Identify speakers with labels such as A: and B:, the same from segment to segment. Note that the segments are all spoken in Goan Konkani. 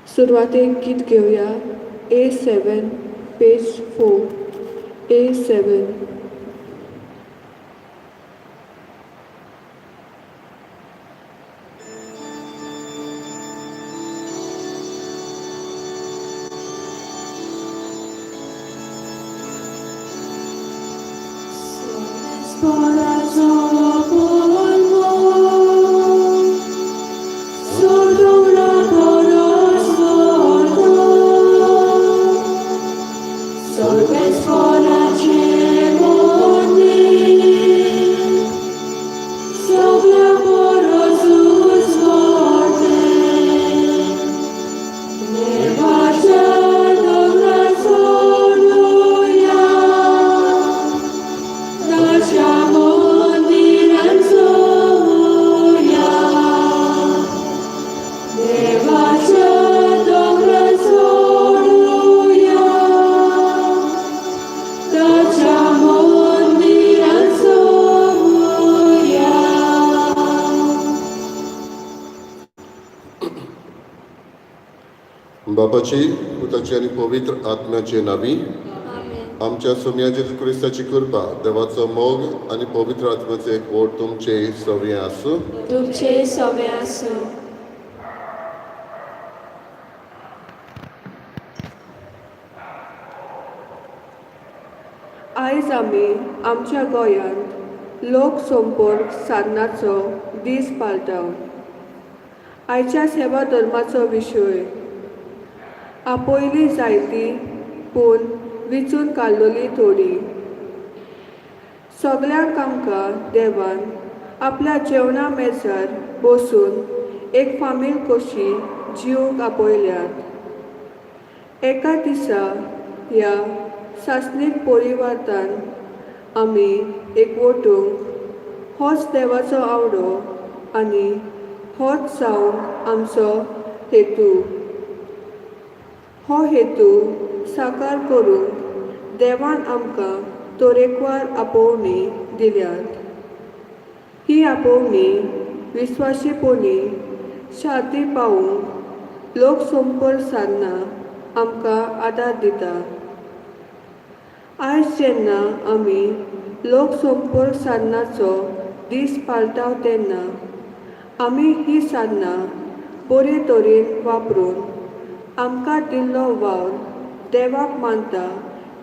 A: सुरवातेक गीत घेवया A7 page 4 A7.
B: बापाची पुताची आनी पवित्र आत्म्याचे नावी आमच्या सोम्या जेजू क्रिस्ताची कृपा, देवाचो मोग आनी पवित्र आत्म्याचे एकवट तुमचे सवये आसूं.
C: तुमचे सवे आसूं.
A: आयज आमी आमच्या गोंयांत लोकसंपर्क साधनाचो दीस पाळटा. आयच्या सेवा धर्माचो विशय आपयली जायती पूण विचून काडलोली थोडी. सगल्यांक आमकां देवान आपल्या जेवणा मेजार बसून एक फामील कशी जिवंक आपयल्यात. एका दिसा ह्या सासणीक परिवारान आमी एकवटूंक होच देवाचो आवडो आनी होच जावंक आमचो हेतू. हो हेतू साकार करूंक देवान आमकां तरेकवार आपोवणी दिल्यात. ही आपोवणी विस्वाशीपणी शांती पावूंक लोकसंपर्क साधनां आमकां आदार दिता. आयज जेन्ना आमी लोकसंपर्क साधनाचो दीस पाळटा तेन्ना आमी ही साधनां बरे तरेन वापरून आमकां दिल्लो वावर देवाक मानता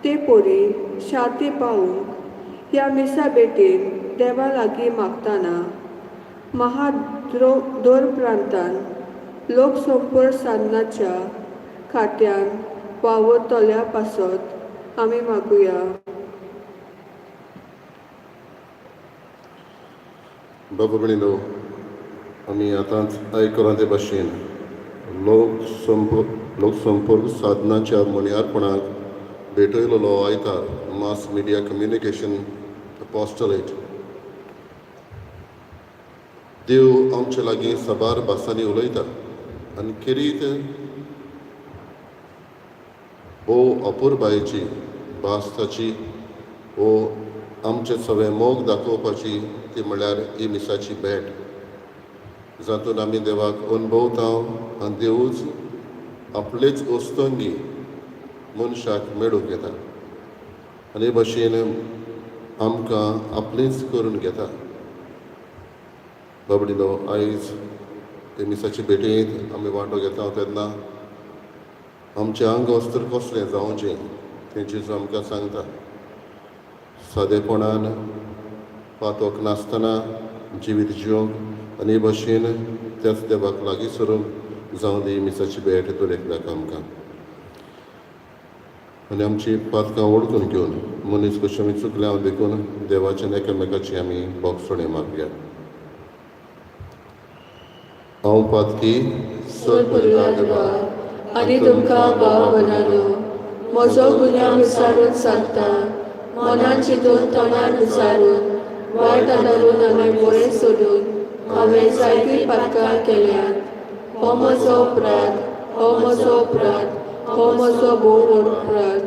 A: ते परी शांती पावूंक ह्या मिसा भेटेन देवा लागीं मागतना महाद्रो प्रांतान लोकसंपर्क साधनाच्या खात्यान वावरतल्या पासत आमी मागुया.
B: बाबा भयणीनो, आमी आतांच आयकलां ते भाशेन लोकसंपर्क साधनाच्या मणयारपणाक भेटयलेलो आयतार मास मिडिया कम्युनिकेशन अपोस्टलेट. देव आमचे लागीं साबार भासांनी उलयता आनी खेरीत भोव अपुरबायेची भास ताची वो आमचे सगळे मोग दाखोवपाची ती म्हळ्यार ही मिसाची भेट, जातून आमी देवाक अनुभवता आनी देवूच आपलेच वस्तंगी मनशाक मेळूंक येता आनी हे भाशेन आमकां आपलीच करून घेता. बाबडीनो, आयज ते मिसाचे भेटेंत आमी वांटो घेता तेन्ना आमचें आंग वस्त्र कसलें जावचें तें जेजू आमकां सांगता. सादेपणान पातोक नासतना जिवीत जिवंक आनी हे भाशेन त्याच देवाक लागीं सरूंक जावं दी मिसाची भेट दरेकल्याक आमकां. आनी आमची पातकां वळखून घेवन मनीस कशी आमी चुकल्या देखून देवाचे एकामेकाची आमी बोगसणे मागया. हांव पातकी
C: देवा आनी तुमकां भाव भयणांनो, म्हजो गुन्यांव विचारून सांगता. मनान चिंतून तोंडान विचारून वायट आदारून आनी बरें सोडून हांवें जायतीं पातकां केल्यांत. हो म्हजो अपराध, हो म्हजो अपराध, हो म्हजो भोव व्हड अपराध.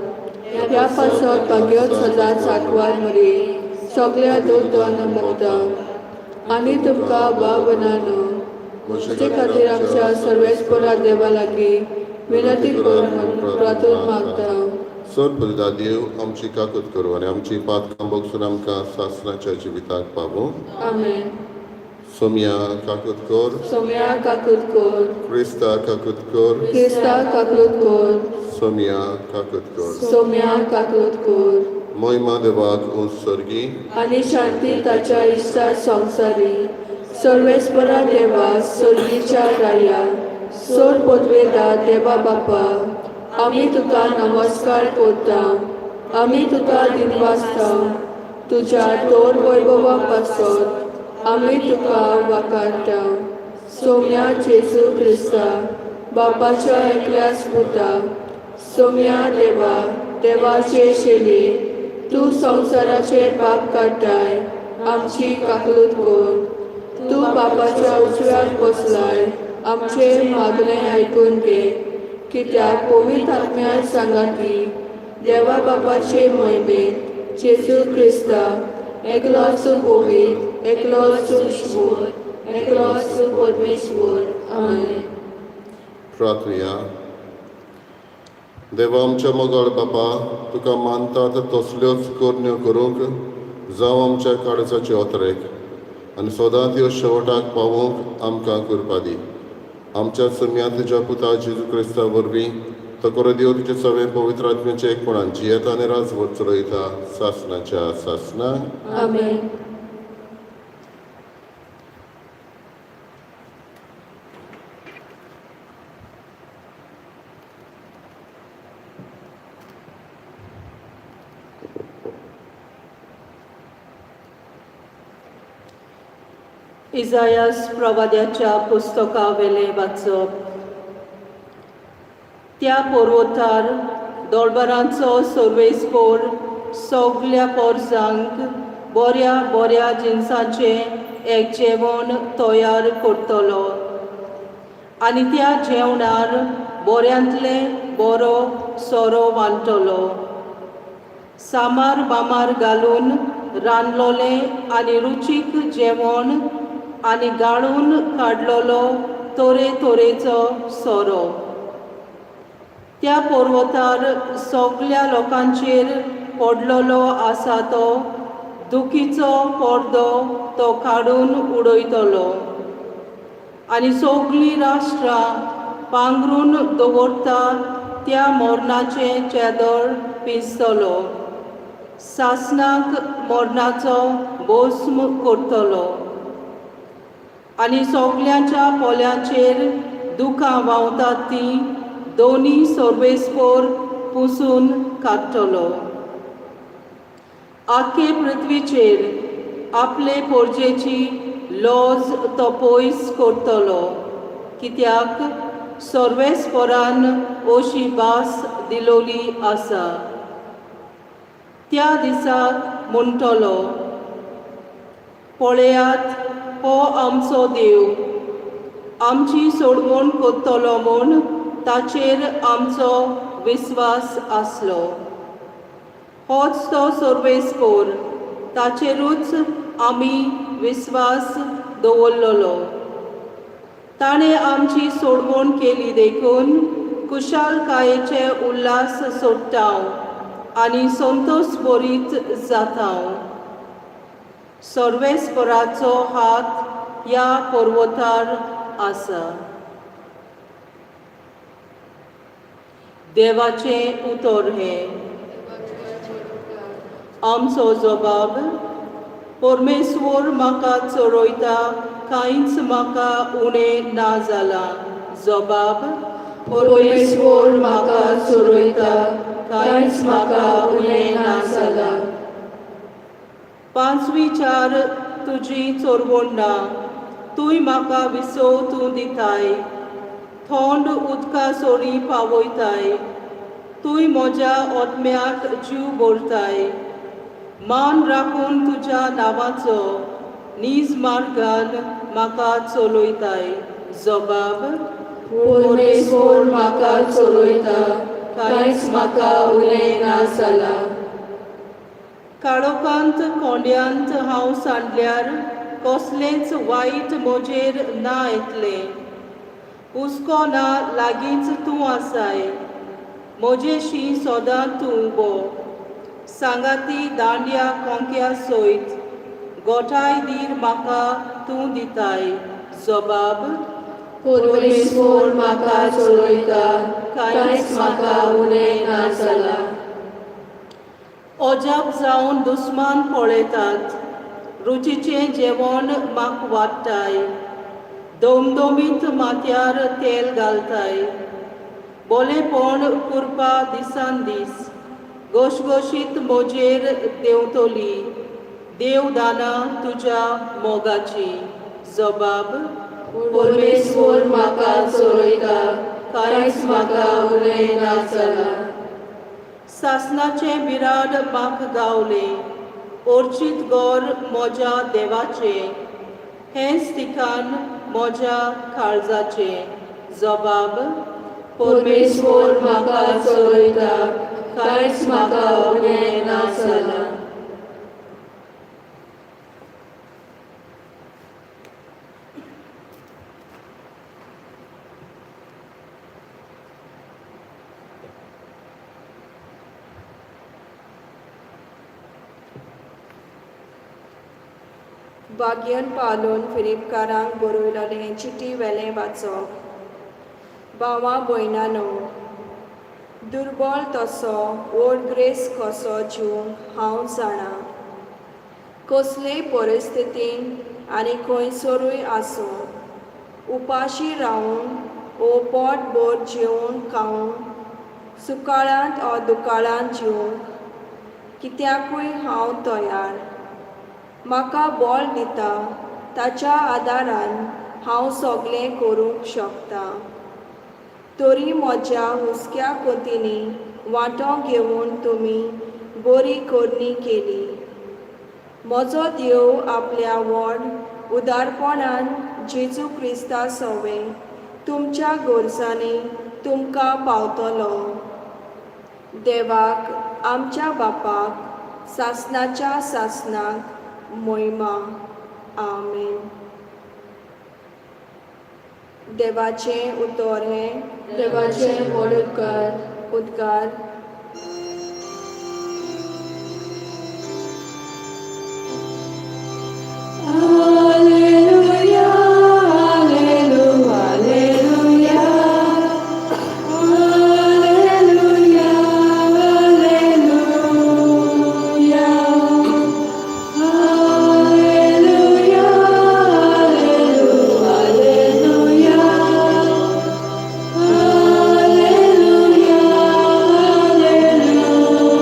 C: ह्या पासत भाग्यत सदांच आंकवार मरी, सगल्या दोन मागता आनी तुमकां भाव भयणांनो, म्हजे खातीर आमच्या सर्वेस्परा देवा लागीं विनंती कर म्हूण प्रार्थना मागता.
B: सर पुलदा देव आमची काकूत करूं आनी आमची पातकां बगसून आमकां सासणाच्या जिविताक पावूं.
C: आमेन.
B: सोमया काकूत कर.
C: सोम्या काकूत कर.
B: क्रिस्ता काकूत कर.
C: क्रिस्ता काकूत कर.
B: सोमया काकूत कर.
C: सोम्या काकूत कर.
B: महिमा देवाक उंच सर्गी
C: आनी शांती ताच्या इश्टा संवसारी. सर्वेस्परा देवा, सर्गीच्या राया, सोर पदवेदा देवा बापा, आमी तुका नमस्कार करता, आमी तुका दिनवासता. तुज्या तोर वैभवा पासत आमी तुका वाखाणटा. सोम्या जेजू क्रिस्ता, बापाच्या एकल्याच पुता, सोम्या देवा, देवाचे शेली, तूं संवसाराचे पाप काडटाय, आमची काकलूत कर. तूं बापाच्या उजव्याक बसलाय, आमचे मागणें आयकून घे. कित्याक पवित्र आत्म्या सांगाती देवा बापाचे मोहिमेंत जेजू क्रिस्ता एकलोच पवित्र, एकलोच ईश्वर, एकलोच परमेश्वर. आमेन.
B: प्रार्थया. देवा आमच्या मोगाळ बापा, तुका मानतात तसल्योच करण्यो करूंक जावं आमच्या काळजाचे ओतरेक आनी सदां त्यो शेवटाक पावोवंक आमकां कृपा दी. आमच्या सम्या तुज्या पुता जेजू क्रिस्ता वरवीं, तो करो देव तुजे सगळें पवित्र आत्म्याचें एकपणान जियेता आनी राजवट चलयता सासणाच्या सासना.
C: आमेन.
D: इजायास प्रवाद्याच्या पुस्तकावेलें वाचप. त्या पर्वतार दोळबरांचो सर्वेस्पोर सगल्या पोरसांक बऱ्या बऱ्या जिनसांचें एक जेवण तयार करतलो आनी त्या जेवणार बऱ्यांतलें बरो सोरो वांटलो. सामार बामार घालून रांदलोलें आनी रुचीक जेवण आनी गाळून काडलोलो तरेतरेचो सोरो. त्या पर्वतार सगल्या लोकांचेर पडलोलो आसा तो दुखीचो पडदो तो काडून उडयतलो आनी सगलीं राष्ट्रां पांगरून दवरता त्या मरणाचें चेदर पिंजतलो, सासणाक मरणाचो भस्म करतलो आनी सगल्यांच्या पोल्यांचेर दुकां व्हांवतात तीं दोनी सर्वेस्पोर पुसून काडटलो. आख्खे पृथ्वीचेर आपले पोरजेची लॉज तो पयस करतलो, कित्याक सर्वेस्पोरान अशी भास दिलोली आसा. त्या दिसाक म्हणटलो, पळयात हो आमचो देव, आमची सोडवण करतलो म्हूण ताचेर आमचो विस्वास आसलो. होच तो सर्वेस्पोर, ताचेरूच आमी विस्वास दवरलेलो. ताणें आमची सोडवण केली देखून कुशालकायेचे उल्हास सोडटा आनी संतोश बरीत जाता. सर्वेस्पराचो हात ह्या पर्वतार आसा. देवाचें उतर हें. आमचो जबाब. परमेश्वर म्हाका चरयता, कांयच म्हाका उणें ना जालां. जबाब.
C: परमेश्वर म्हाका चरयता, कांयच म्हाका उणें ना जालां.
D: पांचवी चार तुजी चोरवण ना, तूंय म्हाका विसव तूं दिताय, थंड उदका सोरी पावयताय, तूंय म्हज्या आत्म्याक जीव भरताय. मान राखून तुज्या नांवाचो नीज मार्गान म्हाका चलयताय. जबाब.
C: परमेश्वर म्हाका चलयता, कांयच म्हाका उणें ना जालां.
D: काळोखांत कोंड्यांत हांव सांडल्यार कसलेंच वायट म्हजेर ना येतलें. हुस्को ना लागींच तूं आसाय म्हजेशी सदां तूं उबो सांगाती दांड्या कोंक्या सयत गोठाय धीर म्हाका तूं दिताय जबाब
C: परमेश्वर म्हाका चलयता कांयच म्हाका उणें ना जालां.
D: अजाप जावन दुस्मान पळयतात रुचीचें जेवण म्हाक वाडटाय दमदमीत माथ्यार तेल घालताय बोलेपण कुरपा दिसान दीस घोशघोशीत म्हजेर देंवतली देव दाना तुज्या मोगाची जबाब
C: परमेश्वर म्हाका चलयता कांयच म्हाका उणें ना जालां.
D: सासनाचें बिराड म्हाक गावलें ओर्चीत गोर म्हज्या देवाचें हेंच ठिकाण म्हज्या काळजाचें जबाब
C: परमेश्वर म्हाका चलयता कांयच म्हाका उणें ना जालां.
A: भाग्यन पावलून फिलिपकारांक बरयलेले चिटी वेलें वाचप. भावा भयणानो, दुर्बळ तसो व्हड ग्रेस कसो जिवंक हांव जाणा. कसलेय परिस्थितीन आनी खंयसरूय आसूं, उपाशी रावून ओ पोट भर जेवन खावन, सुकाळांत ओ दुकाळांत जिवंक कित्याकूय हांव तयार. म्हाका बळ दिता ताच्या आदारान हांव सगळें करूंक शकता. तरी म्हज्या हुस्क्या कोतींनी वांटो घेवन तुमी बरी करणी केली. म्हजो देव आपल्या व्हड उदारपणान जेजू क्रिस्ता सवें तुमच्या गरजांनी तुमकां पावतलो. देवाक आमच्या बापाक सासनाच्या सासनाक मोहिमा. आमेन. देवाचें उतर हें.
C: देवाचें व्हड उपकार.
A: उद्गार.
C: Alleluia, alleluia, alleluia. Alleluia, alleluia. Alleluia, alleluia, alleluia. Alleluia, alleluia.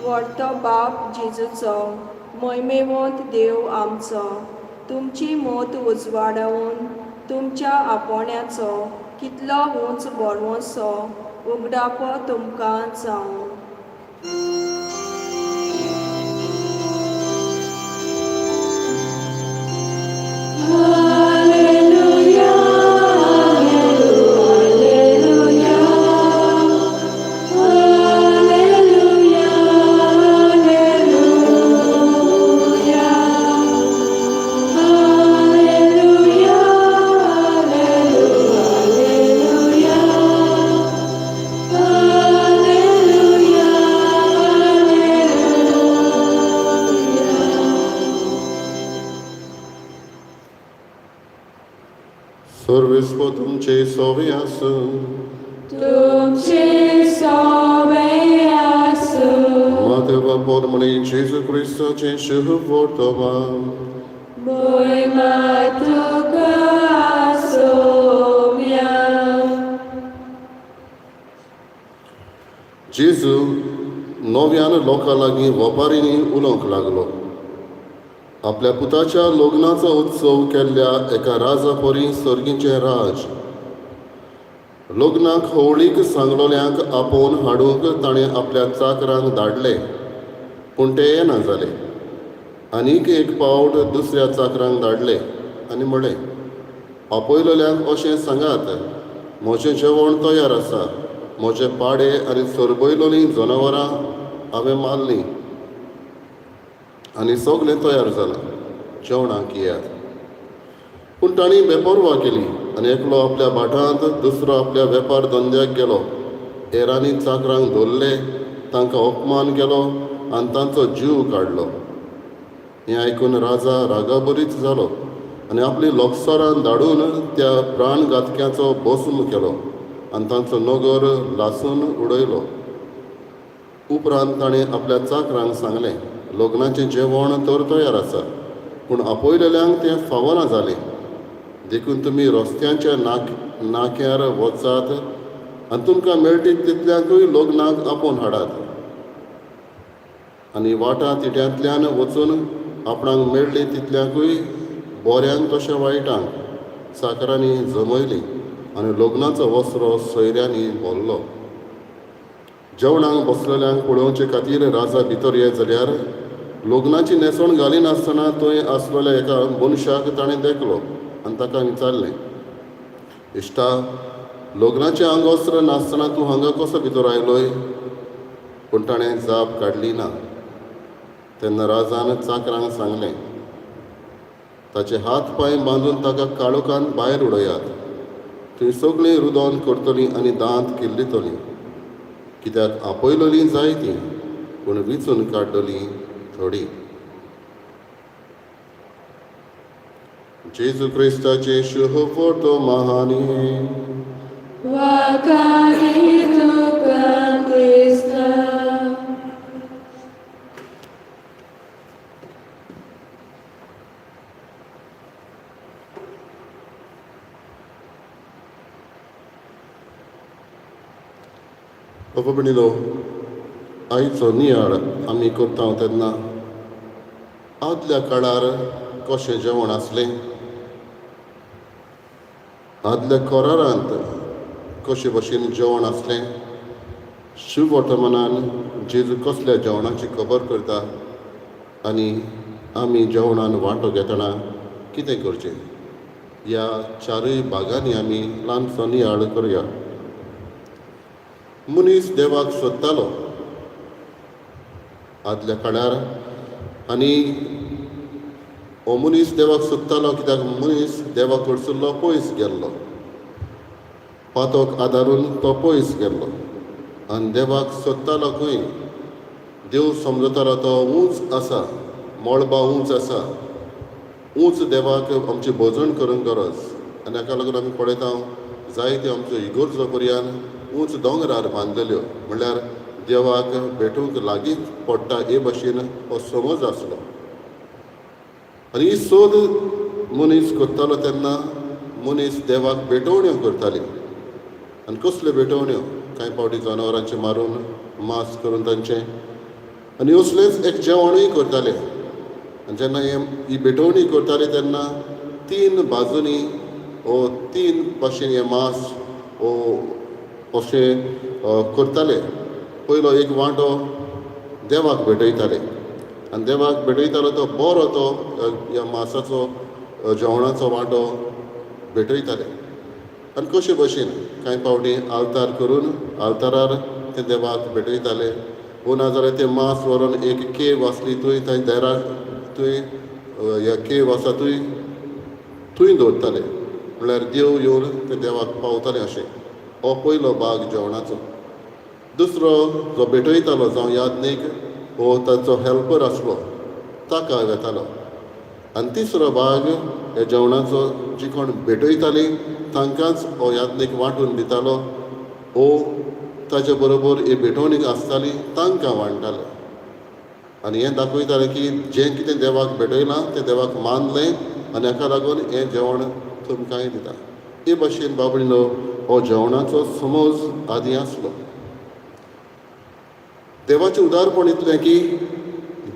A: व्हडतो बाप जेजूचो मोहिमेवंत देव आमचो तुमची मोत उजवाडावन तुमच्या आपोवण्याचो कितलो उंच भरवंसो उगडापो तुमकां जावं.
C: Alleluia, alleluia, alleluia, alleluia, alleluia, alleluia, alleluia, alleluia.
B: सर्वेस्पो तुमचे सोवे आसूं.
C: तुमचे सोवे आसूं.
B: मातेवा पोरमणी जेजू क्रिस्ताचें शुभ वर्तमान.
C: मोहिमा तुका आसोम्या.
B: जेजू नव्यान लोकां लागीं वपारींनी उलोवंक लागलो. आपल्या पुताच्या लग्नाचो उत्सव केल्ल्या एका राजा परी सर्गीचें राज. लग्नाक होवळीक सांगलोल्यांक आपोवन हाडूंक ताणें आपल्या चाकरांक धाडले, पूण ते येना जाले. आनीक एक पावट दुसऱ्या चाकरांक धाडले आनी म्हळें, आपयलोल्यांक अशें सांगात, म्हजें जेवण तयार आसा, म्हजे पाडे आनी सरबयलोलीं जनावरां हांवें मारलीं आनी सगळें तयार जालां, जेवणाक येयात. पूण तांणी बेपर्वा केली आनी एकलो आपल्या भाटांत, दुसरो आपल्या वेपार धंद्याक गेलो. हेरांनी चाकरांक धरले, तांकां अपमान केलो आनी तांचो जीव काडलो. हें आयकून राजा रागाबरीच जालो आनी आपली लोकसरां धाडून त्या प्राणघातक्याचो भस्म केलो आनी तांचो नगर लासून उडयलो. उपरांत ताणें आपल्या चाकरांक सांगलें, लग्नाचें जेवण तर तयार आसा, पूण आपयलेल्यांक तें फावना जालें. देखून तुमी रस्त्यांच्या नाक्यार वचात आनी तुमकां मेळटीत तितल्यांकूय लग्नाक आपोवन हाडात. आनी वाटा तिट्यांतल्यान वचून आपणाक मेळ्ळी तितल्यांकूय, बऱ्यांक तशें वायटांक, चाकरांनी जमयलीं आनी लग्नाचो वसरो सोयऱ्यांनी भरलो. जेवणाक बसलेल्यांक पळोवचे खातीर राजा भितर येत जाल्यार लग्नाची न्हेसवण घालिनासतना थंय आसलेल्या एका मनशाक ताणें देखलो आनी ताका विचारलें, इश्टा, लग्नाचें आंगवस्त्र नासतना तूं हांगा कसो भितर आयलोय? पूण ताणें जाप काडली ना. तेन्ना राजान चाकरांक सांगलें, ताचे हात पांय बांदून ताका काळोखान भायर उडयात. थंय सगळीं रुदोन करतलीं आनी दांत किल्लितलीं. कित्याक आपयलोलीं जायतीं, पूण विचून काडटलीं थोडीं. जेजू क्रिस्ताचे शुभ फोटो महानी.
C: वाखाणी तुका क्रिस्ता.
B: बाबा भयणीलो, आयचो नियाळ आमी करता तेन्ना आदल्या काळार कशें जेवण आसलें, आदल्या करारांत कशे भशेन जेवण आसलें, शिव वर्तमानान जेजू कसल्या जेवणाची खबर करता आनी आमी जेवणान वांटो घेतना कितें करचें, ह्या चारूय भागांनी आमी ल्हानसो नियाळ करुया. मनीस देवाक सोदतालो आदल्या काळार आनी हो मनीस देवाक सोदतालो कित्याक मनीस देवा कडसुल्लो पयस गेल्लो, पातोक आदारून तो पयस गेल्लो आनी देवाक सोदतालो खंय. देव समजतालो तो ऊंच आसा, मळबा ऊंच आसा, ऊंच देवाक आमची भजन करूंक गरज. आनी हाका लागून आमी पळयता जायत्यो आमच्यो इगर्जो पर्यान ऊंच दोंगरार बांदलेल्यो, म्हणल्यार देवाक भेटूंक लागींच पडटा हे भशेन हो समज आसलो. आनी ही सोद मनीस करतालो तेन्ना मनीस देवाक भेटवण्यो करताली. आनी कसल्यो भेटवण्यो? कांय फावटी जनावरांचें मारून मांस करून तांचें, आनी असलेंच एक जेवणूय करताले. आनी जेन्ना ही भेटवणी करताले तेन्ना तीन बाजूंनी ओ तीन भाशेन हें मांस ओ अशें करताले. पयलो एक वांटो देवाक भेटयताले आनी देवाक भेटयतालो तो बरो तो ह्या मांसाचो जेवणाचो वांटो भेटयताले. आनी कशे भशेन कांय फावटी आल्तार करून आल्तारार ते देवाक भेटयताले, वो नाजाल्यार तें मांस व्हरोन एक केव आसली थंय थंय देराक थंय ह्या केव आसा थंय थंय दवरताले, म्हणल्यार देव येवन ते देवाक पावताले. अशें हो पयलो भाग जेवणाचो. दुसरो जो भेटयतालो जावं याज्ञीक हो ताचो हेल्पर आसलो ताका वेतालो. आनी तिसरो भाग ह्या जेवणाचो जी कोण भेटयताली तांकांच हो याज्ञीक वांटून दितालो, हो ताचे बरोबर ही भेटवणीक आसताली तांकां वांट्टाले. आनी हें दाखयतालें की जें कितें देवाक भेटयलां तें देवाक मानलें आनी हाका लागून हें जेवण तुमकांय दिता. हे भशेन बाबडीनो हो जेवणाचो समज आदीं आसलो. देवाचें उदारपण इतलें की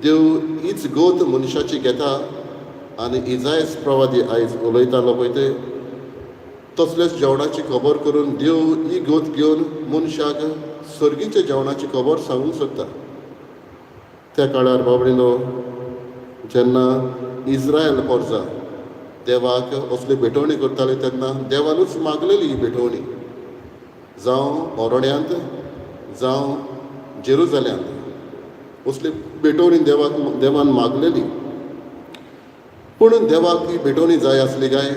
B: देव हीच गोत मनशाची घेता आनी इजायस प्रवादी आयज उलयतालो पळय ते तसलेच जेवणाची खबर करून देव ही गोत घेवन मनशाक सर्गीच्या जेवणाची खबर सांगूंक सोदता. त्या काळार बाबडीनो जेन्ना इस्रायल पोरजा देवाक असली भेटवणी करताले तेन्ना देवानूच मागलेली ही भेटवणी, जावं ओरण्यांत जावं जेरुजाल्यांत असली भेटवणी देवाक देवान मागलेली. पूण देवाक ही भेटवणी जाय आसली काय?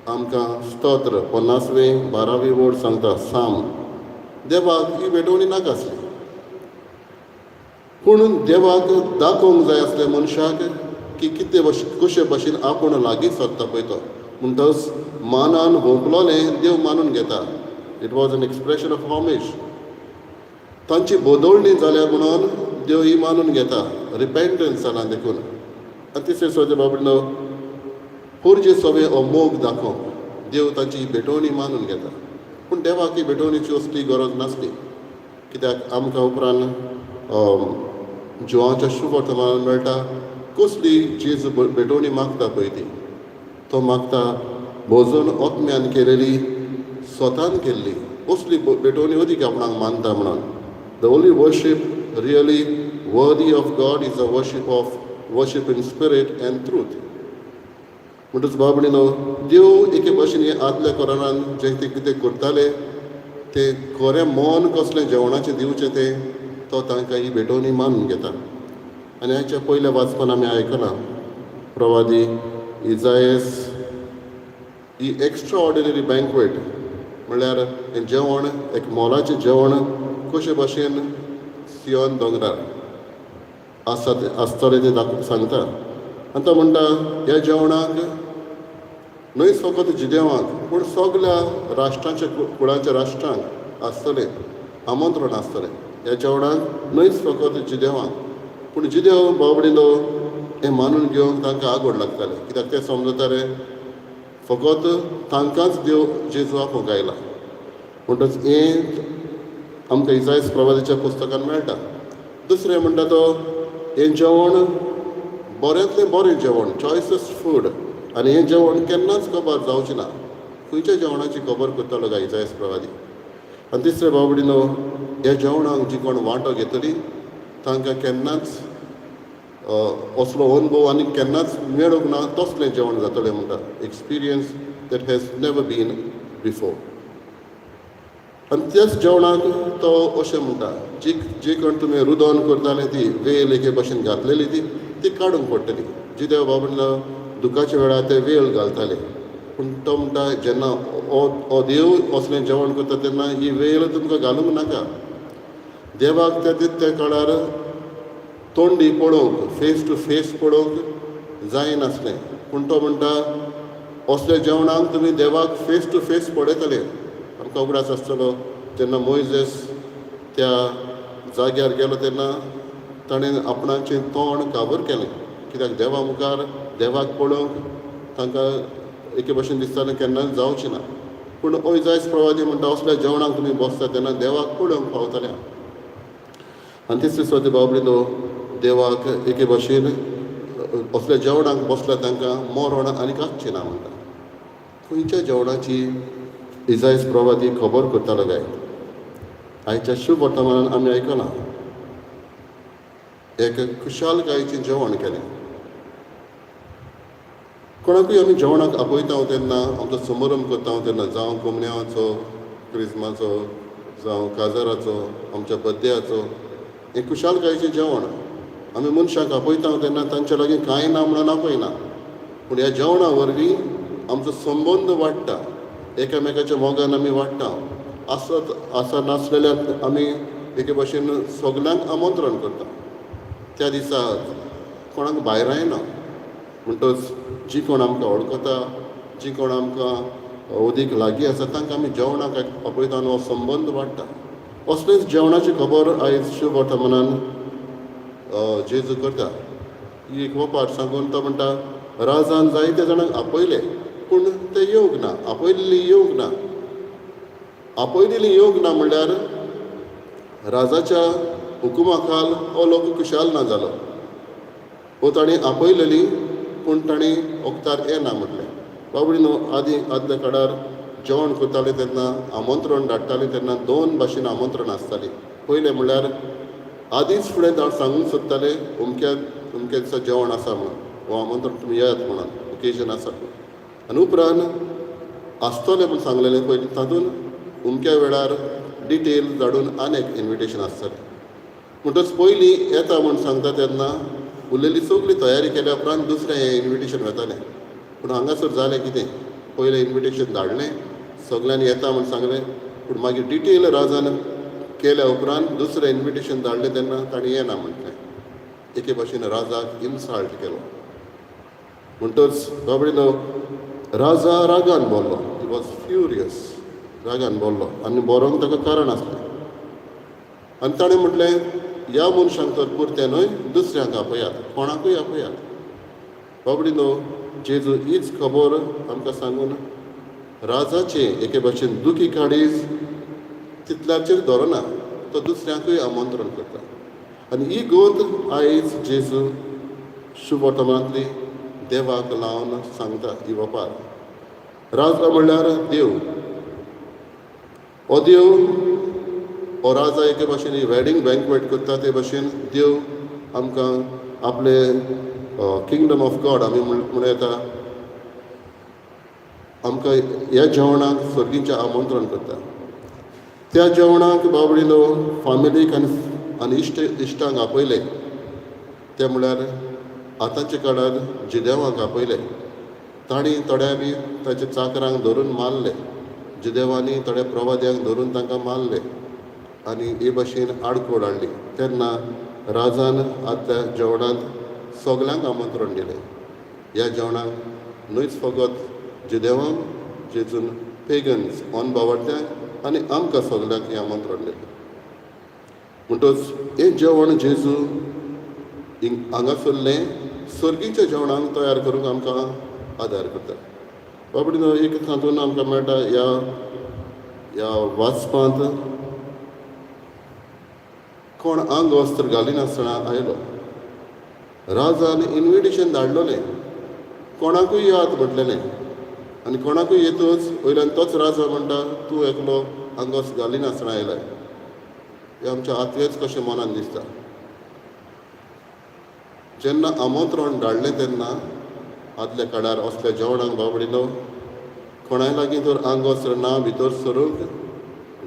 B: आमकां स्तोत्र 50वें 12वी वोर्ड सांगता साम. देवाक ही भेटवणी नाका आसली, पूण देवाक दाखोवंक जाय आसलें मनशाक की कितें भशेन कशे भशेन आपूण लागीं सरता पळय तो. म्हणटच मानान व्होंकलोलें देव मानून घेता. It was an expression of homage. तांची बदलणी जाल्या म्हणून देव ही मानून घेता, रिपेंटन्स जालां देखून. आनी तिसरें सोदे बाबडो पोरजे सवे हो मोग दाखोवंक देव तांची ही भेटवणी मानून घेता. पूण देवाक ही भेटवणीची असली गरज नासली, कित्याक आमकां उपरांत जिवाच्या शुभ वर्तमानान मेळटा कसली जेजू भेटवणी मागता पळय ती. तो मागता भोजन आत्म्यान केलेली, स्वतान केल्ली असली भेटवणी अदीक आपणाक मानता म्हणून. The only worship really worthy of God is a worship in spirit and truth. म्हणटच बाबणीनो, देव एके भशेन हे आदल्या कोरान जें ते कितें करताले तें खरें मन कसलें जेवणाचें दिवचें तें तो तांकां ही भेटवणी मानून घेता. आनी हाच्या पयल्या वाचपान आमी आयकलां प्रवादी इजायस ही एक्स्ट्रा ऑर्डिनरी बँकवेट म्हणल्यार हें जेवण एक मोलाचें जेवण कशे भशेन सियोन दोंगरार आसा तें आसतलें तें दाखोवन सांगता. आनी तो म्हणटा ह्या जेवणाक न्हय फकत जिदेवांक पूण सगल्या राष्ट्रांच्या कुळाच्या राष्ट्रांक आसतलें आमंत्रण आसतलें ह्या जेवणाक, न्हयच फकत जिदेवांक. पूण जिदेव बाबडिलो हें मानून घेवंक तांकां आगोड लागतालें, कित्याक ते समजताले फकत तांकांच देव जेजू आपोवंक आयला. म्हणटच हें आमकां इजायस प्रवादीच्या पुस्तकान मेळटा. दुसरें म्हणटा तो हें जेवण बऱ्यांतलें बरें जेवण, चॉयसस्ट फूड, आनी हें जेवण केन्नाच कबर जावचें ना. खंयच्या जेवणाची खबर करतालो काय इजायस प्रवादी? आनी तिसरें बाबडीनो, ह्या जेवणाक जी कोण वांटो घेतली तांकां केन्नाच असलो अनुभव आनी केन्नाच मेळूंक ना तसलें जेवण जातलें म्हणटा, experience that has never been before. आनी त्याच जेवणाक तो अशें म्हणटा, जी जी कोण तुमी रुदोन करताले ती वेल एके भशेन घातलेली ती ती काडूंक पडटली. जी देव बाबा दुखाच्या वेळार ते वेल घालताले, पूण तो म्हणटा जेन्ना हो हो देव असलें जेवण करता तेन्ना ही वेल तुमकां घालूंक नाका. देवाक त्या त्या काळार तोंडी पळोवंक, फेस टू फेस पळोवंक जायनासलें, पूण तो म्हणटा असल्या जेवणाक तुमी देवाक फेस टू फेस पळयतले. आमकां उगडास आसतलो जेन्ना मोयजेस त्या जाग्यार गेलो तेन्ना ताणें आपणाचें तोंड काबर केलें, कित्याक देवा मुखार देवाक पळोवंक तांकां एके भशेन दिसतालें केन्नाच जावचें ना. पूण इजायस प्रवादी म्हणटा असल्या जेवणाक तुमी बसता तेन्ना देवाक पळोवंक पावतले. आनी तिसरी सुवाते बाबडीलो देवाक एके भशेन असल्या जेवणाक बसल्या तांकां मरण आनी आसचें ना म्हणटा. खंयच्या जेवणाची इजायस प्रवादी खबर करतालो काय? आयच्या शुभ वर्तमानान आमी आयकलां एक खुशालकायेचें जेवण केलें. कोणाकूय आमी जेवणाक आपयता तेन्ना, आमचो समारंभ करता तेन्ना, जावं कोमन्यांवाचो, क्रिजमाचो, जावं काजाराचो, आमच्या बड्डेयाचो, हें खुशालकायेचें जेवण आमी मनशाक आपयता तेन्ना तांच्या लागीं कांय ना म्हणून आपयना, पूण ह्या जेवणा वरवीं आमचो संबंद वाडटा, एकामेकाच्या मोगान आमी वाडटा. आसत आसा नासलेल्यान आमी एके भशेन सगल्यांक आमंत्रण करता. त्या दिसा कोणाक भायर येना, म्हणटच जी कोण आमकां वळखता, जी कोण आमकां अदीक लागीं आसा तांकां आमी जेवणाक आपयता आनी हो संबंद वाडटा. असलेच जेवणाची खबर आयज शुभ वर्तमानान जेजू करता. ही एक वपार सांगून तो म्हणटा राजान जायते जाणांक आपयले पूण ते येवंक ना, आपयल्ली येवंक ना. आपयलेली येवंक ना म्हणल्यार राजाच्या हुकुमा खाल हो लोक खुशाल ना जालो. हो ताणें आपयलेली पूण ताणें वखदार येना म्हटलें. बाबडी न्हू, आदीं आदल्या काळार जेवण करताले तेन्ना, आमंत्रण धाडटाले तेन्ना दोन भाशेन आमंत्रण आसतालीं. पयलें म्हणल्यार आदींच फुडें सांगूंक सोदताले अमक्या अमक्या दिसा जेवण आसा म्हणून, हो आमंत्रण तुमी येयात म्हणून, ओकेजन आसा. आनी उपरांत आसतलें म्हूण सांगलेलें पयलीं तातूंत अमक्या वेळार डिटेल धाडून आनी एक इन्विटेशन आसतलें. म्हणटच पयलीं येता म्हूण सांगता तेन्ना उरलेली सगळी तयारी केल्या उपरांत दुसरें हें इन्विटेशन वतालें. पूण हांगासर जालें कितें? पयलें इन्विटेशन धाडलें, सगल्यांनी येता म्हूण सांगलें, पूण मागीर डिटेल राजान केल्या उपरांत दुसरें इन्विटेशन धाडलें तेन्ना ताणें येना म्हटलें. एके भाशेन राजाक इन्सल्ट केलो. म्हणटच बाबडीनो राजा रागान बोल्लो. He was furious. रागान बोल्लो आनी बरोवंक ताका कारण आसलें. आनी ताणें म्हटलें, ह्या मनशांक तर पुरतें न्हय, दुसऱ्यांक आपयात, कोणाकूय आपयात. बाबडीनो, जेजू हीच खबर आमकां सांगून राजाचें एके भाशेन दुखी काळीज तितल्याचेर दवरना, तो दुसऱ्यांकूय आमंत्रण करता. आनी ही गोत आयज जेजू शुभवर्तमानांतली देवाक लावन सांगता. ही वपार राजा म्हणल्यार देव. हो देव, हो राजा एके भाशेन वेडींग बँकवेट करता, ते भाशेन देव आमकां आपले किंगडम ऑफ गॉड आमी म्हणूं येता, आमकां ह्या जेवणाक सर्गीचें आमंत्रण करता. त्या जेवणाक बाबडीनो फामिलीक आनी आनी इश्ट इश्टांक आपयले. ते म्हणल्यार आतांच्या काळार जिदेवांक आपयले. तांणी थोड्या बी ताच्या चाकरांक धरून मारले. जुदेवांनी थोड्या प्रवाद्यांक धरून तांकां मारले आनी हे भाशेन आडखळ हाडली. तेन्ना राजान आदल्या जेवणांत सगल्यांक आमंत्रण दिलें. ह्या जेवणाक न्हयच फकत जुदेवांक, जेजून पेगन्स, अनभावार्थ्यांक आनी आमकां सगल्यांक हें आमंत्रण दिलें. म्हणटच हें जेवण जेजू हांगासरलें सर्गीच्या जेवणाक तयार करूंक आमकां आदार करता. बाबडी, एक तातूंत आमकां मेळटा ह्या ह्या वाचपांत, कोण आंग वस्त्र घालिनासतना आयलो. राजान इन्विटेशन धाडलोलें, कोणाकूय यात म्हटलेलें, आनी कोणाकूय येतच वयल्यान तोच राजा म्हणटा, तूं एकलो आंगवस्त्र घालिनासतना आयलाय. हें आमच्या आत्वेच कशें मनान दिसता. जेन्ना आमंत्रण धाडलें तेन्ना आदल्या काळार असल्या जेवणाक, बाबडीनो, कोणाय लागीं तर आंगवस्त्र ना भितर सरूंक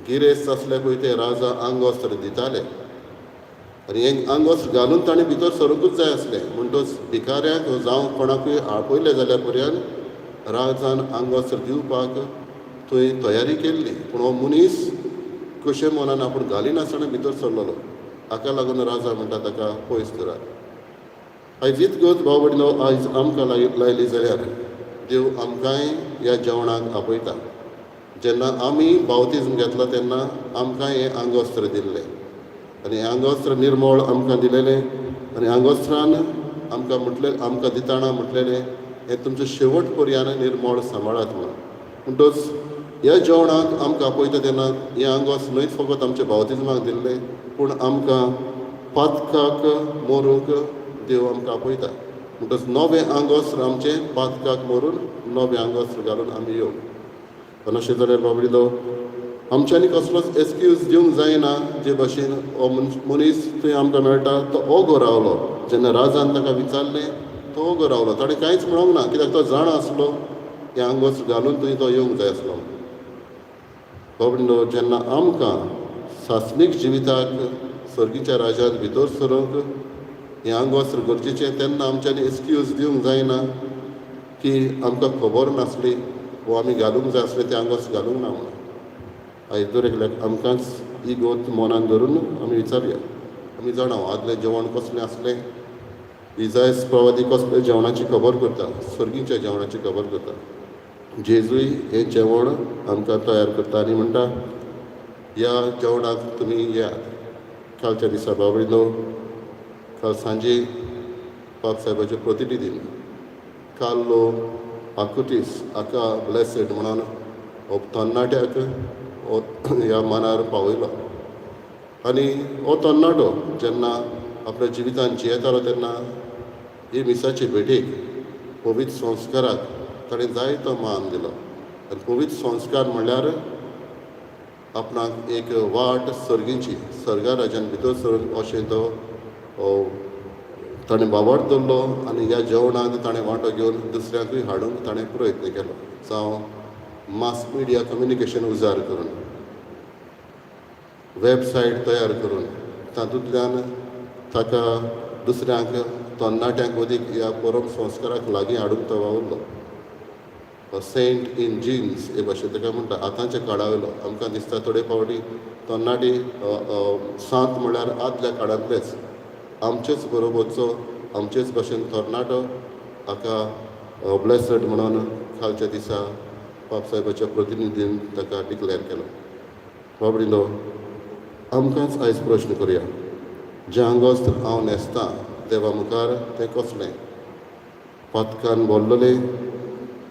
B: गिरेस्त आसले पळय ते राजा आंगवस्त्र दिताले आनी हें आंगवस्त्र घालून ताणें भितर सरूंकूच जाय आसलें. म्हणटच भिकाऱ्याक जावं कोणाकूय आपयलें जाल्यार पर्यंत राजान आंगवस्त्र दिवपाक थंय तयारी केल्ली. पूण हो मनीस कशें मनान आपूण घालिनासतना भितर सरलेलो. हाका लागून राजा म्हणटा, ताका पयस करात. आयज इतकोच भाव भयणीनो, आयज आमकां लायली जाल्यार देव आमकांय ह्या जेवणाक आपयता. जेन्ना आमी बावतिज्म घेतला तेन्ना आमकां हें आंगवस्त्र दिल्लें आनी हें आंगवस्त्र निर्मळ आमकां दिलेलें. आनी आंगवस्त्रान आमकां म्हटलें, आमकां दिताना म्हटलेलें, हें तुमचें शेवट पर्यान निर्मळ सांबाळात म्हणून. म्हणटच ह्या जेवणाक आमकां आपयता तेन्ना हें आंगवस्त्र न्हय फकत आमच्या बावतिज्माक दिल्लें, पूण आमकां पातकाक मरूंक देव आमकां आपयता. म्हणटच नवें आंगवस्त्र आमचें पातकाक मरून नवें आंगवस्त्र घालून आमी येवंक. आनी अशें जाल्यार बाबडीलो, आमच्यांनी कसलोच एक्सक्यूज दिवंक जायना. जे भाशेन हो मनीस थंय आमकां मेळटा, तो ओगो रावलो. जेन्ना राजान ताका विचारलें, तो ओगो रावलो. ताणें कांयच म्हणूंक ना, कित्याक तो जाणा आसलो हें आंगवस्त्र घालून थंय तो येवंक जाय आसलो. बाबडीनो, जेन्ना आमकां सासणीक जिविताक सर्गीच्या राजान भितर सरूंक हें आंगवस्त्र गरजेचें, तेन्ना आमच्यांनी एक्सक्यूज दिवंक जायना की आमकां खबर नासली वो आमी घालूंक जाय आसलें तें आंगवस्त्र घालूंक ना म्हणून. आयज दर एकल्याक आमकांच ही गोत मनान धरून आमी विचारया. आमी जाणा आदलें जेवण कसलें आसलें. इजायस प्रवादी कसल्या जेवणाची खबर करता? सर्गीच्या जेवणाची खबर करता. जेजूय हें जेवण आमकां तयार करता आनी म्हणटा, ह्या जेवणाक तुमी येयात. कालच्या दिसा, बाबडीनो, काल सांजे बाब साहेबाचे प्रतिनिधी कार्लो आकुटीस हाका ब्लेसेड म्हणून हो तरणाट्याक हो ह्या मानार पावयलो. आनी हो तरणाटो जेन्ना आपल्या जिवितान जियेतालो तेन्ना ही मिसाचे भेटेक, पवित्र संस्काराक ताणें जायतो मान दिलो. आनी पवित्र संस्कार म्हणल्यार आपणाक एक वाट सर्गीची, सर्गा राज्यान भितर सरून अशें तो ताणें बाबार दवरलो. आनी ह्या जेवणांत ताणें वांटो घेवन दुसऱ्यांकूय हाडूंक ताणें प्रयत्न केलो, जावं मास मिडिया कम्युनिकेशन उजार करून, वेबसायट तयार करून, तातूंतल्यान ताका दुसऱ्यांक, तरणाट्यांक अदीक ह्या परम संस्काराक लागीं हाडूंक तो वावुरलो. सेंट इन जिन्स हे भाशेन ताका म्हणटा. आतांच्या काळा वयलो आमकां दिसता थोडे फावटी तरणाटी सांत म्हणल्यार आदल्या काळांतलेच आमचेच बरोबरचो आमचेच भाशेन तरणाटो हाका ब्लेसड म्हणून कालच्या दिसा पापसाहेबाच्या प्रतिनिधीन ताका डिक्लेर केलो. बाबडिलो, आमकांच आयज प्रश्न करुया, जें आंगवस्त्र हांव न्हेसतां देवा मुखार तें कसलें? पातकान भरलेलें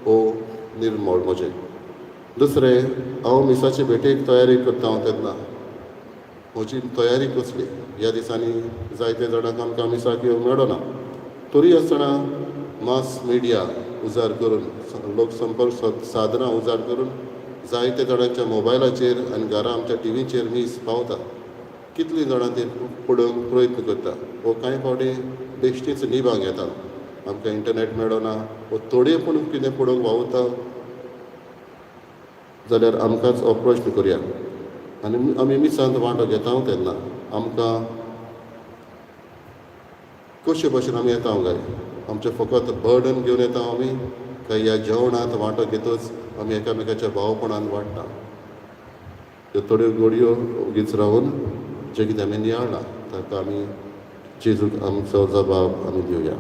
B: ओ निर्मळ म्हजें? दुसरें, हांव मिसाचे भेटेक तयारी करता हांव तेन्ना म्हजी तयारी कसली? ह्या दिसांनी जायते जाणांक आमकां मिसाक येवंक मेळना, तरी आसतना मास मिडिया उजार करून, लोकसंपर्क साधनां उजार करून जायते जाणांच्या मोबायलाचेर आनी घरा आमच्या टिवीचेर मीस पावता. कितलीं जाणां ती पळोवंक प्रयत्न करता वो कांय फावटी बेश्टीच निभांक येता, आमकां इंटरनेट मेळना वो थोडे पूण कितें पळोवंक वावुरता जाल्यार आमकांच हो प्रश्न करुया. आनी आमी मिसांत वांटो घेता तेन्ना आमकां कशे भशेन आमी येता काय? आमचें फकत बर्डन घेवन येता आमी काय ह्या जेवणांत वांटो घेतच आमी एकामेकाच्या भावपणान वाडटा? त्यो थोड्यो गोडयो ओगीच रावन जें कितें आमी नियाळ्ळां ताका आमी जेजूक आमचो जबाब आमी दिवया.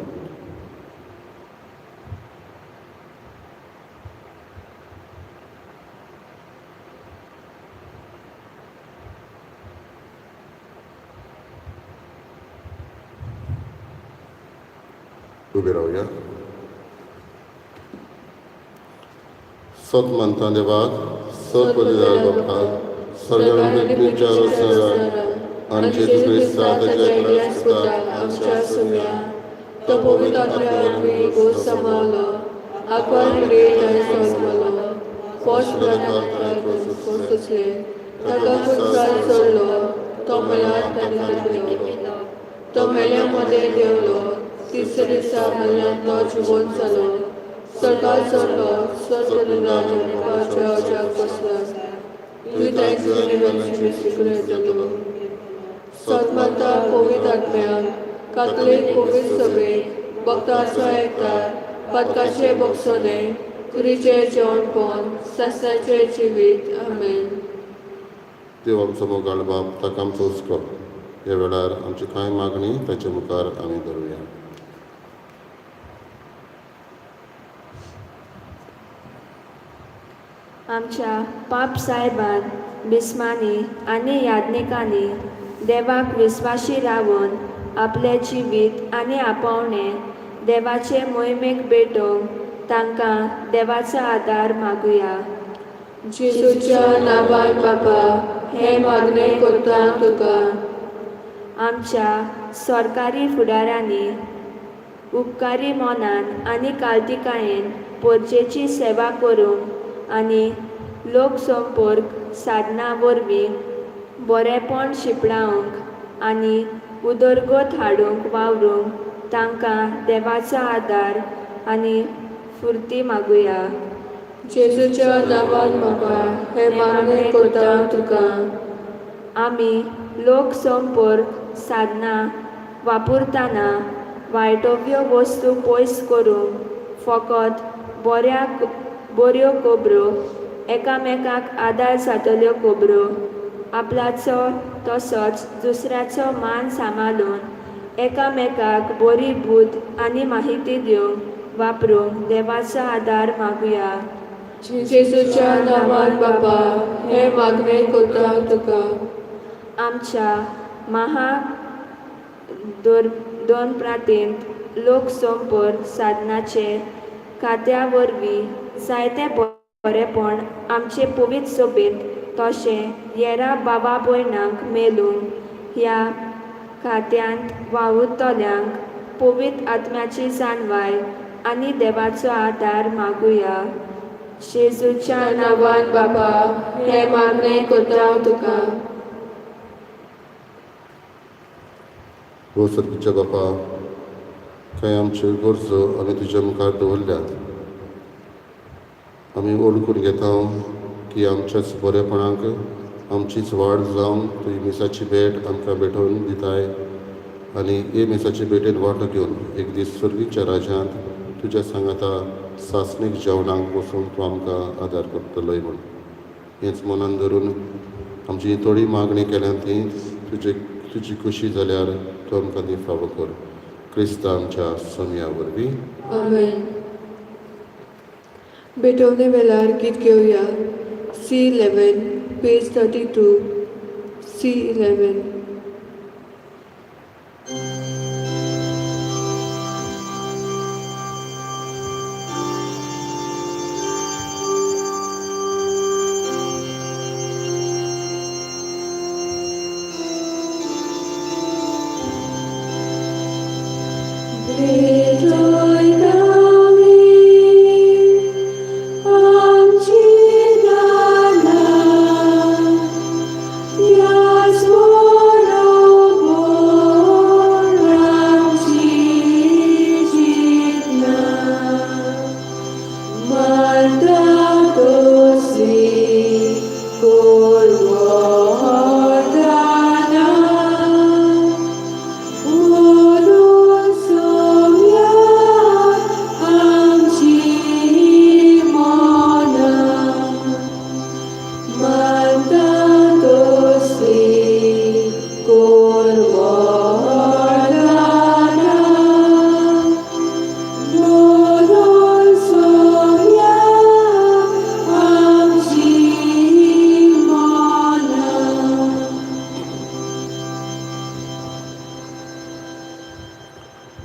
B: उबे रावया. सत मानता देवाक, सत बलिदार बापाक, सर्गांत आनी जेजू क्रिस्ता ताच्या एकल्याच पुताक
C: आमच्या सुम्या, तो पवित्र आत्म्या गोस समावलो, आकवार सोदलो, पोश सुचले, ताका कुर्सार चडलो, तो मेल्यार ताणें तो मेल्या मदें देंवलो, तिसऱ्या दिसा मेल्ल्यांतलो जिवोन जालो, सरकार चडलो, सर्व बसला, येतलो. सतमाता पवित्र आत्म्याक, कातलीक पवित्र सभेक, भक्ताचो एकतार, पातकाचे बोगसोने, कुरीचें जेवणपण, सासणाचें जिवीत. आमेन.
B: देव आमचो मोगाळ बाप, ताका आमचो हुस्को. ह्या वेळार आमची कांय मागणी ताचे मुखार आमी धरुया.
E: आमच्या पाप साहेबान, बिस्मांनी आनी याज्ञिकांनी देवाक विस्वाशी रावन आपलें जिवीत आनी आपोवणें देवाचे मोहिमेक भेटोवंक तांकां देवाचो आदार मागुया.
C: जेजूच्या नांवान बाबा हें मागणें करता तुका.
E: आमच्या सरकारी फुडाऱ्यांनी उपकारी मनान आनी काळतिकायेन परजेची सेवा करूंक आनी लोकसंपर्क साधनां वरवीं बरेपण शिंपडावंक आनी उदरगत हाडूंक वावरूंक तांकां देवाचो आदार आनी फुर्ती मागुया.
C: जेजूच्या नांवान बाबा हें मागणें करता तुका.
E: आमी लोकसंपर्क साधनां वापरतना वायटोव्यो वस्तू पयस करूंक फकत बऱ्यो खबरो, एकामेकाक आदार जातल्यो खबरो, आपल्याचो तसोच दुसऱ्याचो मान सांबाळून एकामेकाक बरी बुद्द आनी माहिती दिवंक वापरूंक देवाचो आदार मागुया.
C: जेजूच्या नांवान बाबा हें मागणें करता तुका.
E: आमच्या महा दोन प्रांतींत लोकसंपर्क साधनाचे खात्या वरवीं जायते बरेपण आमचे पवित्र सभेंत तशें येरा बाबा भयणांक मेलून ह्या खात्यांत वावुरतल्यांक पवित्र आत्म्याची जाणवाय आनी देवाचो आदार मागुया. जेजूच्या
C: नांवान बाबा हें मागणें करता तुका.
B: हो सर्गीच्या बापा, कांय आमच्यो गरजो आमी तुज्या मुखार दवरल्यात. आमी वळखून घेता की आमच्याच बरेपणाक आमचीच वाड जावन तुजी मिसाची भेट आमकां भेटोवन दिताय आनी हे मिसाचे भेटेन वांटो घेवन एक दीस सर्गीच्या राज्यांत तुज्या सांगाता सासणीक जेवणाक बसूंक तूं आमकां आदार करतलोय म्हूण हेंच मनान धरून आमची ही थोडी मागणी केल्या ती तुजे तुजी खुशी जाल्यार तूं आमकां ती फावो कर क्रिस्ता आमच्या सोमया वरवीं.
A: आमेन. भेटवणे वेळार गीत घेवया. C 11, page 32, C 11.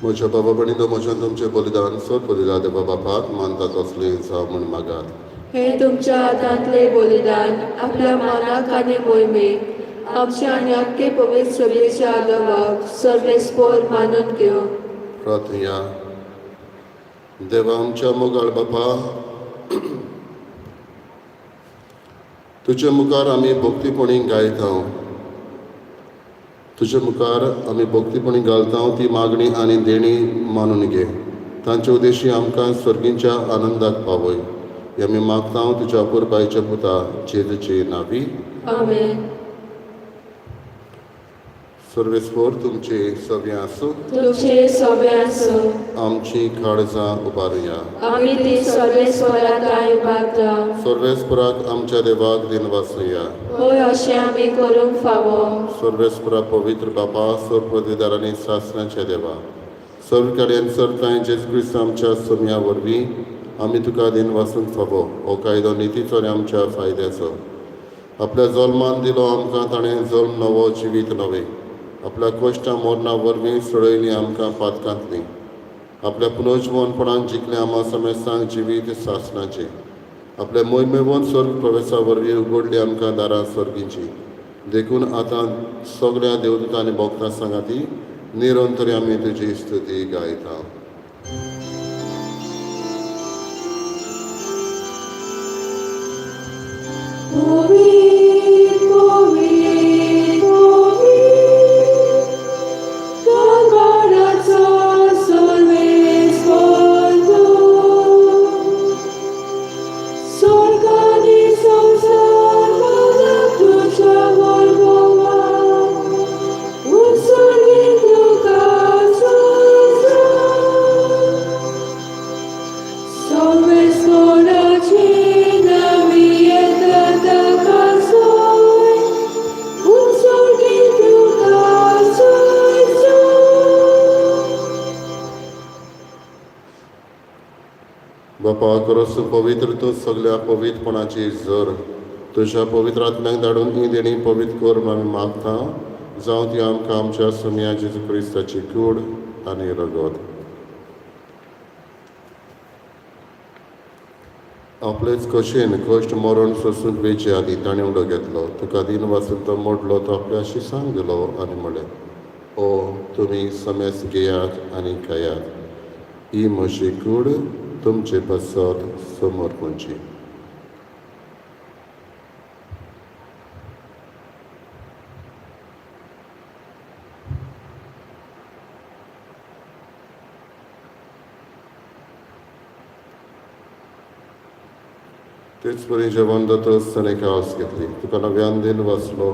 B: म्हज्या बाबा भयणीनो, म्हज्यान तुमचें बलिदान सोद बलिदान देवा बापाक मानता तसलें जावं म्हूण मागात.
C: हे तुमच्या हातांतले बलिदान आपल्या मानाक आनी मोहिमेक आमच्या आनी आख्खे पवित्र सभेच्या आदवाक सर्वेस्पोर मानून घेवं.
B: प्रार्थया. देवा आमच्या मोगाळ बापा, तुजे मुखार आमी भक्तीपणी गायता, तुजे मुखार आमी भक्तीपणी घालता ती मागणी आनी देणी मानून घे. तांचे उद्देशी आमकां सर्गीच्या आनंदाक पावय हे आमी मागता तुज्या पुरबायच्या पुता जेजूचे नावी.
C: आमेन.
B: सर्वेस्पोर तुमचे सगळें आसूं.
C: तुमचे सगळे आसूं.
B: आमची काळजां उबारुया.
C: आमी ती सर्वेस्वराक उबारता.
B: सर्वेस्पराक आमच्या देवाक दिनवासुया.
C: होय, अशें आमी करूंक फावो.
B: सर्वेस्परा, पवित्र बापा, सर्व आनी सासणाच्या देवा, सर्व कडेन सरताय जेजू क्रिस्त आमच्या सोम्या वरवीं आमी तुका दिनवासूंक फावो. हो कायदो नितीचो आनी आमच्या फायद्याचो. आपल्या जल्मान दिलो आमकां ताणें जल्म नवो, जिवीत नवें. आपल्या कश्टां मरणां वरवीं सोडयलीं आमकां पातकांतलीं. आपल्या पुनर्जिवनपणान जिखलें आमा समेस्तांक जिवीत सासणाचें. आपल्या मोहिमेवन स्वर्ग प्रवेशा वरवीं उगडली आमकां दारां स्वर्गींची. देखून आतां सगळ्या देवदूतां आनी भक्तां सांगाती निरंतर आमी तुजी स्तुती गायता.
A: पवित्र, पवित्र, पवित्र, दरबाराचो सर्वेस्पर तूं. स्वर्ग आनी संवसार भरला तुज्या वैभवान. उत्सर्गीत तुका स्तोत्र. सर्वेस्पराची नावी येता ताका सोय. उत्सर्गीत तुका स्तोत्र.
B: बापा, खरोच पवित्र तूं, सगळ्या पवित्रपणाची जर. तुज्या पवित्र आत्म्याक धाडून ही देणी पवित्र कर म्हूण आमी मागता, जावं ती आमकां आमच्या सोम्या जेजू क्रिस्ताची कूड आनी रगत. आपलेच कशेन कश्ट मरण सोसूंक वेचे आदीं ताणें उडो घेतलो, तुका दिन वाचून तो मोडलो, तो आपल्या शिसांक दिलो आनी म्हणलें, ओ तुमी समेस्त घेयात आनी खायात, ही म्हजी कूड तुमचे पासत समर्पणची. तेच परी जेवण जातच ताणें कावस घेतली, तुका नव्यान दिन वाचलो,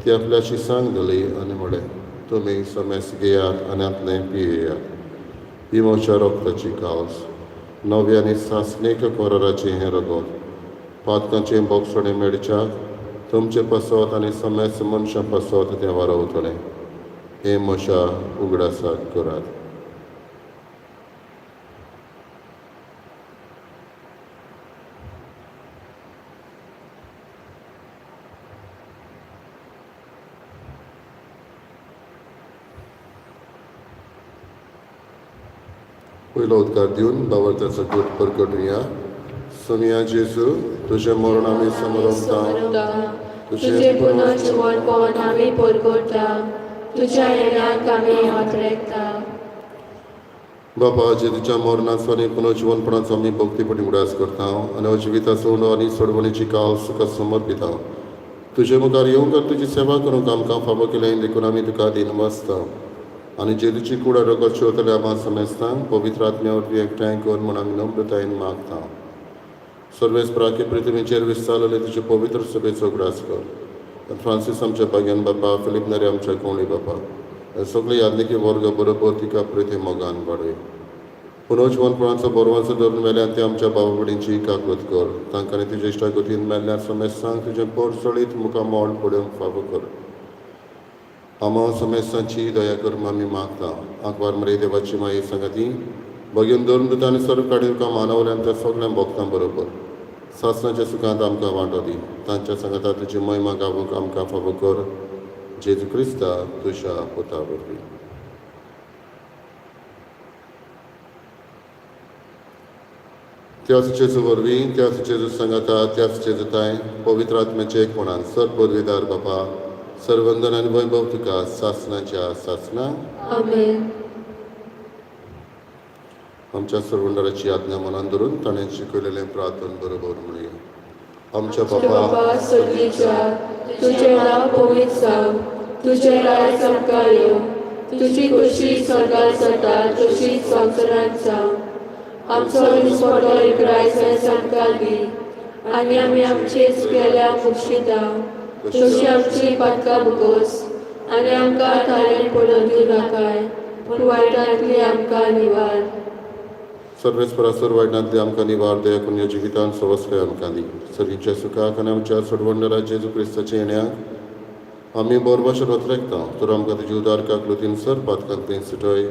B: ती आपल्या शिसांक दिली आनी म्हणलें, तुमी समेस्त घेयात आनी आतलें पियेयात, ही म्हज्या रक्ताची कावस. नव्या आनी सासणीक कराराचें हें रगत पातकांचें बोगसणें मेळच्याक तुमचें पासत आनी समेस्त मनशां पासत तें वारवतलें. हें म्हज्या उगडासाक करात. पयलो उदकार दिवन बाबरताचो गूट परगटुया. सोमिया जेजू, तुजें मरण आमी समरमता,
C: तुजें पुनर्जिवनपण आमी परगटा, तुज्या येण्याक आमी हातरेकता.
B: बापा, जेजूच्या मरणाचो आनी पुनर्जिवनपणाचो आमी भक्तीपणी उगडास करता आनी हो जिविताचो उंडो आनी सोडवणीची काल तुका समर्पिता. तुजे मुखार येवंक आनी तुजी सेवा करूंक आमकां फावो केलें देखून आमी तुका दिनवासता आनी जेजूची कूड रगत शेवतल्या आमा समेस्तांक पवित्र आत्म्या वरवीं एकठांय कर म्हूण आमी नम्रतायेन मागता. सर्वेस प्राके पृथ्वीचेर विस्तारलेले तुजे पवित्र सभेचो उगडास कर. फ्रांसीस आमच्या भाग्यान बापा, फिलीप नरे आमच्या कोंवळी बापा, सगळे यादनिकी वर्ग बरोबर तिका प्रिती मोगान वाडय. पुनर्जिवनपणाचो बरवाचो धरून मेल्यान ते आमच्या बाबा भयणींची काकूत कर. तांकां तुज्या इश्टागतीन मेल्ल्या समेस्तांक तुजें पोरसळीत मुखामळ पळोवंक फावो कर. आमा समेस्तांची दया कर म्हूण आमी मागता. आंकवार मरे देवाची माई सांगाती बगेन धरून दिता आनी सर्व काडीन तुका मानवल्यान त्या सगळ्या भक्तां बरोबर सासणाच्या सुखांत आमकां वांटो दी. तांच्या सांगाता तुजी महिमा गावूंक आमकां फावो कर. जेजू क्रिस्ता तुज्या पुता वरवीं. त्याच जेजू वरवीं, त्याच जेजू सांगाता, त्याच जेजूताय पवित्र आत्म्याचे एकपणान सर पदवीदार बापा, सर्वंदन आनी वैभव तुका सासणाच्या सासणा.
C: आमेन.
B: आमच्या सर्वंडराची आज्ञा मनान धरून ताणें शिकयलेलें प्रार्थन बरोबर म्हणुया. आमच्या
C: बापा स्वर्गीच्या, तुजें नांव पवित्र जावं, तुजें राज आमकां येवं, तुजी खुशी स्वर्गात जाता तशीच संवसारांत जावं. आमचो दिसपटो एक आयज आमकां दी आनी आमी आमचेच केल्या मुक्षिता तशी आमची पातकां भोगोस आनी आमकां थारेन पडोवन दिवं नाकाय, पूण वायटांतली आमकां निवार.
B: सर्वेस्परा वायटांतली आमकां निवार. दया करून ह्या जिवितान सवस्काय आमकां दी. सर्गीच्या सुखाक आनी आमच्या सोडवणदारा जेजू क्रिस्ताच्या येण्याक आमी बरोबर रत्रेकता. तर आमकां तुजी उदार काकलुतीन सर पातकांतली सुटय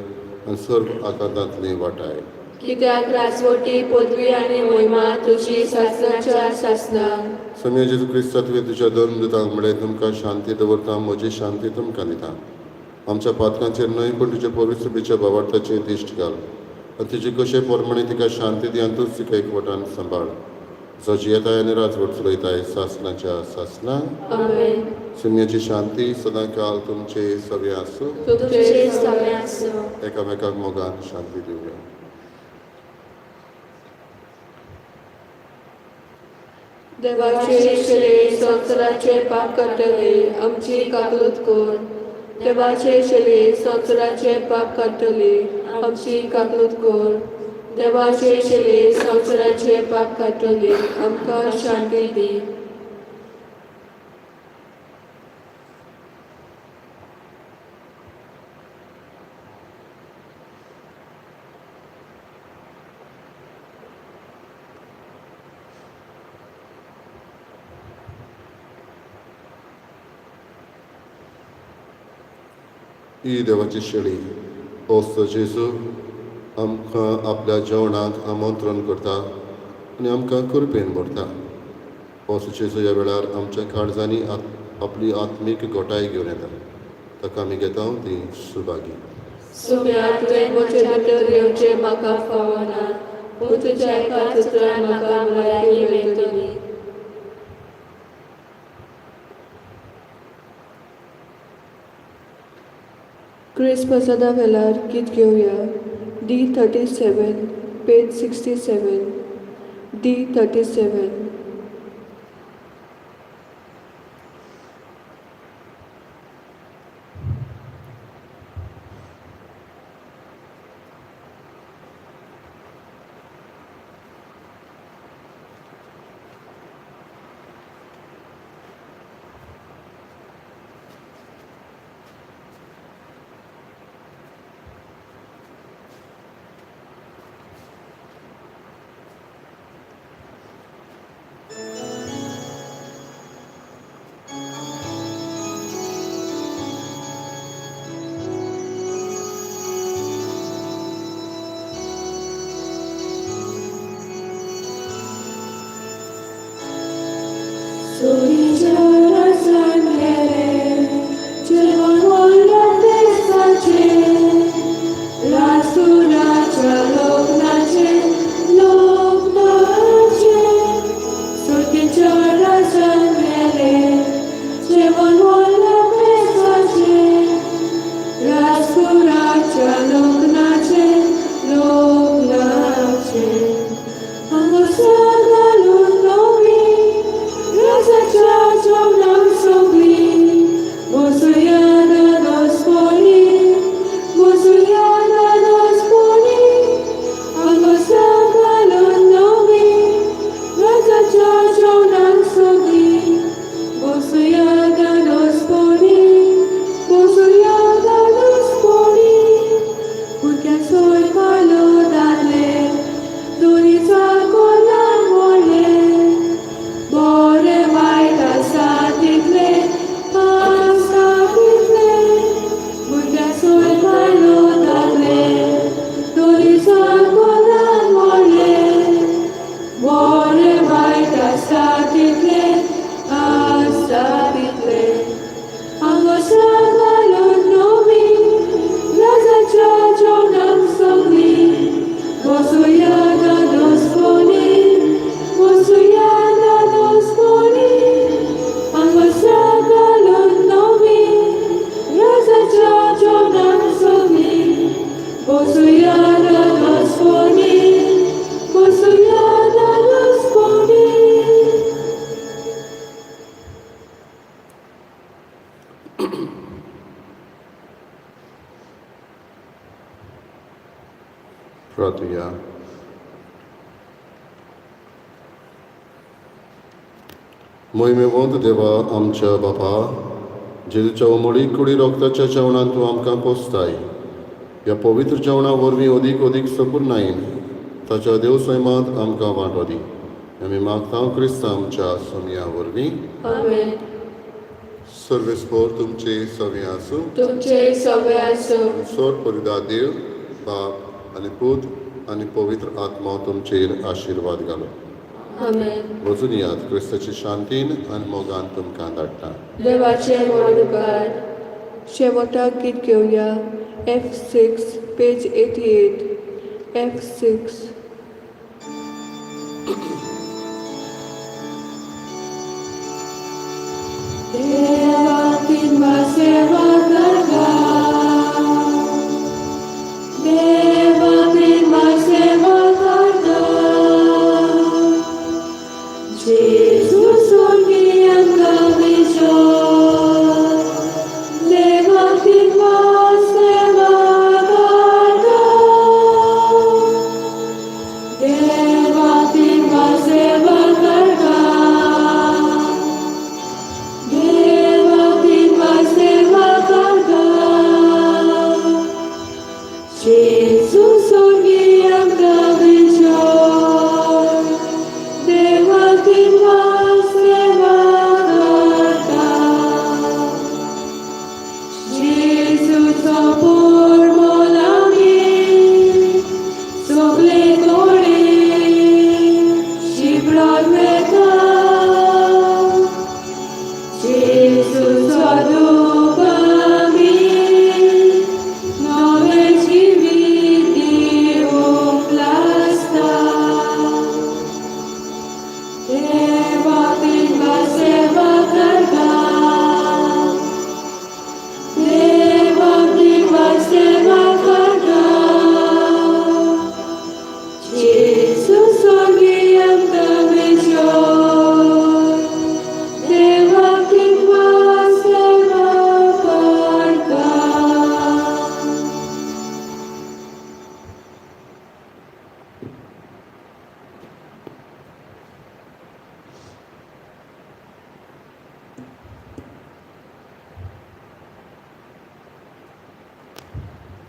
B: आनी सर्व आकांतांतली वाटाय.
C: कित्याक राजवटी, पदवी आनी महिमा तुजी सासणाच्या सासणाक.
B: समिया जेजू क्रिस्ता, तुवें तुज्या दोन दुतांक म्हळें, तुमकां शांती दवरता, म्हजी शांती तुमकां दिता. आमच्या पातकांचेर न्हय पूण तुज्या पवित्र सभेच्या भावार्थाचेर दिश्ट घाल आनी तुजी कशे प्रमाणे तिका शांती दी आनी तूंच तिका एकवटान सांबाळ, जो जियेताय आनी राजवट चलयताय सासणाच्या सासणा.
C: आमेन.
B: सुम्याची शांती सदां काल तुमचे सगळे आसूं.
C: तुमचे सगळे आसूं.
B: एकामेकाक मोगान शांती दिवया.
C: देवाचे शरीर संवसाराचे पाप काडटले, आमची काकलूत कर. देवाचे शरीर संवसाराचे पाप काडटले, आमची काकलूत कर. देवाचे शरीर संवसाराचे पाप काडटले, आमकां शांती दी.
B: ही देवाची शेळी ओस्त जेजू आमकां आपल्या जेवणाक आमंत्रण करता आनी आमकां कृपेन भरता. ओस्त जेजू ह्या वेळार आमच्या काळजांनी आपली आत्मीक घटाय घेवन येता. ताका आमी घेता ती सुभागी.
C: सुम्या, तुवें म्हजे भितर येवचें म्हाका फावना, पूण तुज्या एकाच उतरान म्हाका भलायकी मेळटली.
A: क्रिस्त प्रसादा वेळार गीत घेवया. D 37, page 67. D 37.
C: सोरीच्या राजान गेलें जेवण व्हडल्या देसाचें रासुराच्या लग्नाचें लग्नाचें सुखीच्या राजान गेलें जेवण व्हडल्या देसाचें रासुराच्या लग्नाचें लग्नाचें हांगासर घालून नवी राजाच्या जेवणाक सगळीं बसुया दादोसपणी बसुया दादोसपणी हांगासर घालून नवी राजाच्या जेवणाक सगळीं बसुया दादोसपणी बसुया दादोसपणी भुरग्यां सोय पालो दादले दोरीचा कोलान व्हडले बरें वायट आसा तितलें आसा तितलें भुरग्यां सोय पालो दादले दोरीचा कोलान व्हडले बरें वायट आसा तितलें आसा तितलें हांगासर घालून नवी राजाच्या जेवणाक सगळीं बसुया दादोसपणी बसुया दादोसपणी हांगासर घालून नवी राजाच्या जेवणाक सगळीं बसुया दादोसपणी बसुया दादोसपणी.
B: प्रार्थुया. मोहिमेवंत देवा आमच्या बापा, जेजूच्या उमळीक कुडी रोगताच्या जेवणान तूं आमकां पोसताय. ह्या पवित्र जेवणा वरवीं अदीक अदीक सपूर्णायेन ताच्या देव सैमांत आमकां वांटो दी. आमी मागता क्रिस्तांव आमच्या सोमया वरवीं.
C: आमेन.
B: सर्वेस्पोर तुमचे सवे आसूं.
C: तुमचे सगळे आसूं.
B: सोर परिदा देव बाप आनी पूत आनी पवित्र आत्मा तुमचेर आशिर्वाद घालो.
C: आमेन.
B: वचून यात, क्रिस्ताची शांतीन आनी मोगान तुमकां धाडटा.
C: देवाचे व्हड उपकार.
A: शेवटाक गीत घेवया F6, page 88, F6.